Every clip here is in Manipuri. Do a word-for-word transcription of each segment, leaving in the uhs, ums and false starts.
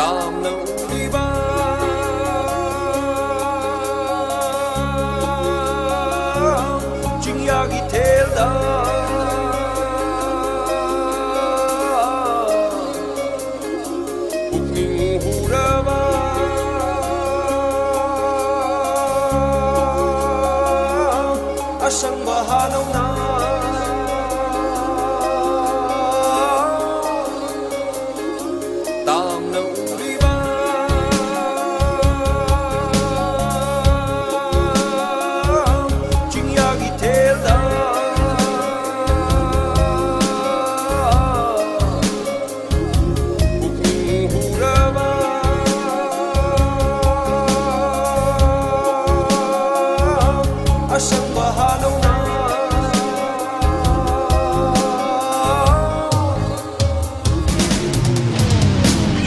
ꯌꯥꯝꯅ ꯎꯔꯤꯕ ꯆꯤꯡꯌꯥꯒꯤ ꯊꯦꯜꯗ ꯄꯨꯛꯅꯤꯡ ꯍꯨꯔꯕ ꯑꯁꯪꯕ ꯍꯥꯅꯧꯅ ꯇꯥꯝꯅ ꯎꯔꯤꯕ ꯆꯤꯡꯌꯥꯒꯤ ꯊꯦꯜꯗ ꯄꯨꯛꯅꯤꯡ ꯍꯨꯔꯕ ꯑꯁꯪꯕ ꯍꯥꯅꯧꯅ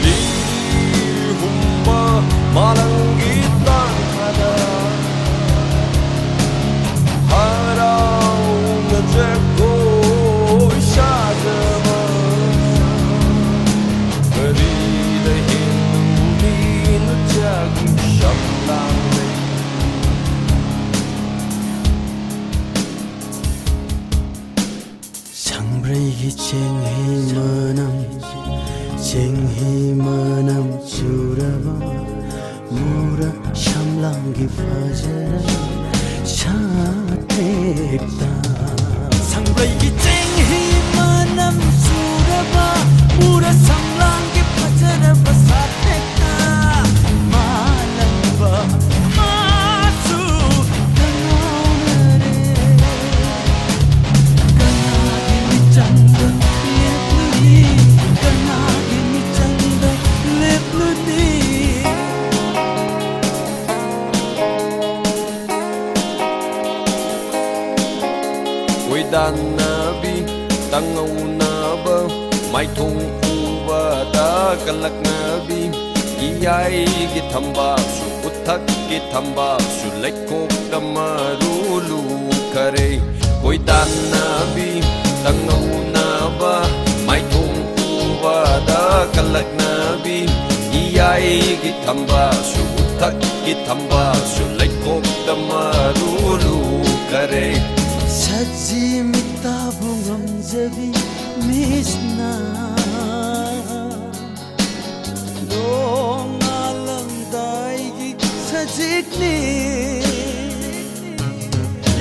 ꯂꯤꯔꯤ ꯍꯨꯝꯕ ꯃꯥꯂꯪꯒꯤ ꯇꯥꯟꯊꯥꯗ ꯍꯔꯥꯎꯅ ꯖꯒꯣꯏ ꯁꯥꯖꯕ ꯀꯔꯤꯗ ꯍꯤꯟꯗꯨꯅꯤ ꯅꯨꯆꯥꯒꯤ ꯁꯝꯂꯥꯡ ꯂꯩ꯫ ꯁꯪꯕ꯭ꯔꯩꯒꯤ ꯆꯦꯡꯍꯤ ꯃꯅꯝ, ꯆꯦꯡꯍꯤ ꯃꯅꯝ ꯆꯨꯔꯕ ꯃꯨꯔ ꯁꯝꯂꯥꯡꯒꯤ ꯐꯖꯔꯕ ꯁꯥꯊꯦꯛꯇ꯫ ꯁꯪꯕ꯭ꯔꯩꯒꯤ ꯆꯦꯡꯍꯤ ꯃꯅꯝ ꯆꯨꯔꯕ ꯃꯨꯔ ꯁꯝꯂꯥꯡꯒꯤ ꯐꯖꯔꯕ ꯁꯥꯊꯦꯛꯇ꯫ ꯃꯥꯂꯪꯕ ꯃꯥꯁꯨ ꯀꯅꯥꯎꯅꯔꯦ꯫ ꯀꯅꯥꯒꯤ ꯃꯤꯆꯪꯗ ꯂꯦꯞꯂꯨꯅꯤ? ꯀꯅꯥꯒꯤ ꯃꯤꯆꯪꯗ ꯂꯦꯞꯂꯨꯅꯤ? ꯀꯣꯏꯗꯥꯟꯅꯕꯤ ꯇꯪꯍꯧꯅꯕ ꯃꯥꯏꯊꯣꯡ ꯎꯕꯗ ꯀꯜꯂꯛꯅꯕꯤ ꯏꯌꯥꯏꯒꯤ ꯊꯝꯕꯥꯛꯁꯨ ꯎꯊꯛꯀꯤ ꯊꯝꯕꯥꯛꯁꯨ ꯂꯩꯈꯣꯛꯇ ꯃꯔꯨ ꯂꯨꯈꯔꯦ꯫ ꯀꯣꯏꯗꯥꯟꯅꯕꯤ ꯇꯪꯍꯧꯅꯕ ꯃꯥꯏꯊꯣꯡ ꯎꯕꯗ ꯀꯜꯂꯛꯅꯕꯤ ꯑꯩꯒꯤ ꯊꯝꯕꯥꯜꯁꯨ, ꯎꯊꯛꯀꯤ ꯊꯝꯕꯥꯜꯁꯨ ꯂꯩꯈꯣꯛꯇ ꯃꯔꯨ ꯂꯨꯈꯔꯦ꯫ ꯁꯖꯤ ꯃꯤꯠꯇꯥꯕꯨ ꯉꯝꯖꯕꯤ ꯃꯤꯁꯅ ꯅꯣꯡꯉꯥꯜꯂꯝꯗꯥꯏꯒꯤ ꯁꯖꯤꯛꯅꯤ꯫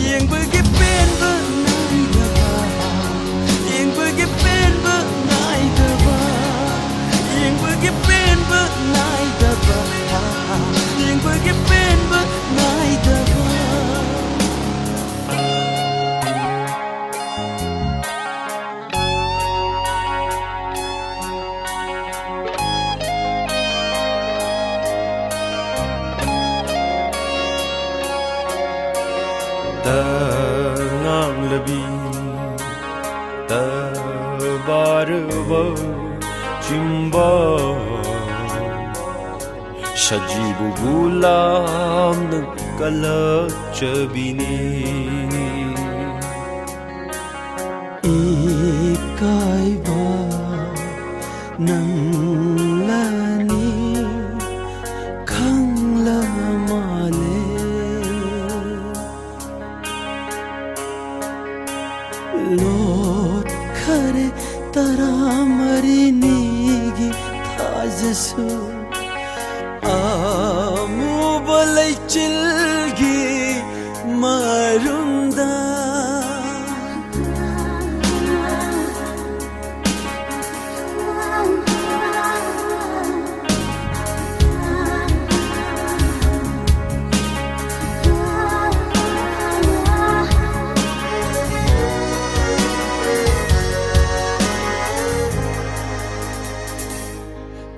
ꯌꯦꯡꯕꯒꯤ ꯄꯦꯟꯕ ꯅꯥꯏꯗꯕ, ꯌꯦꯡꯕꯒꯤ ꯄꯦꯟꯕ ꯅꯥꯏꯗꯕ, ꯌꯦꯡꯕꯒꯤ ꯄꯦꯟꯕ ꯅꯥꯏꯗꯕ, ꯌꯦꯡꯕꯒꯤ ꯄꯦꯟꯕ ꯅꯥꯏꯗꯕ꯫ ꯇ ꯉꯥꯡꯂꯕꯤ, ꯇ ꯕꯥꯔꯕ ꯆꯤꯝꯕꯥ, ꯁꯖꯤꯕꯨ ꯒꯨꯂꯥꯝꯅ ꯀꯜꯂꯛꯆꯕꯤꯅꯤ꯫ ꯏꯀꯥꯏꯕ ꯅꯪꯂꯅꯤ ꯈꯪꯂ ꯃꯥꯜꯂꯦ꯫ ꯂꯣꯠꯈꯔꯦ ꯇꯔꯥꯃꯔꯤꯅꯤꯒꯤ ꯊꯥꯖꯁꯨ꯫ ꯑꯃꯨꯕ ꯂꯩꯆꯤꯜꯒꯤ ꯃꯔꯨꯝꯗ꯫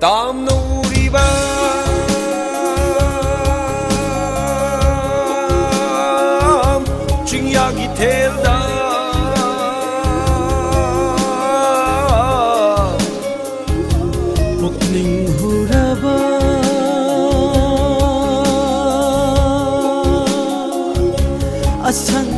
ꯇꯥꯝꯅ ꯎꯔꯤꯕ ꯆꯤꯡꯌꯥꯒꯤ ꯊꯦꯜꯗ ꯄꯨꯛꯅꯤꯡ ꯍꯨꯔꯕ ꯑꯁꯪ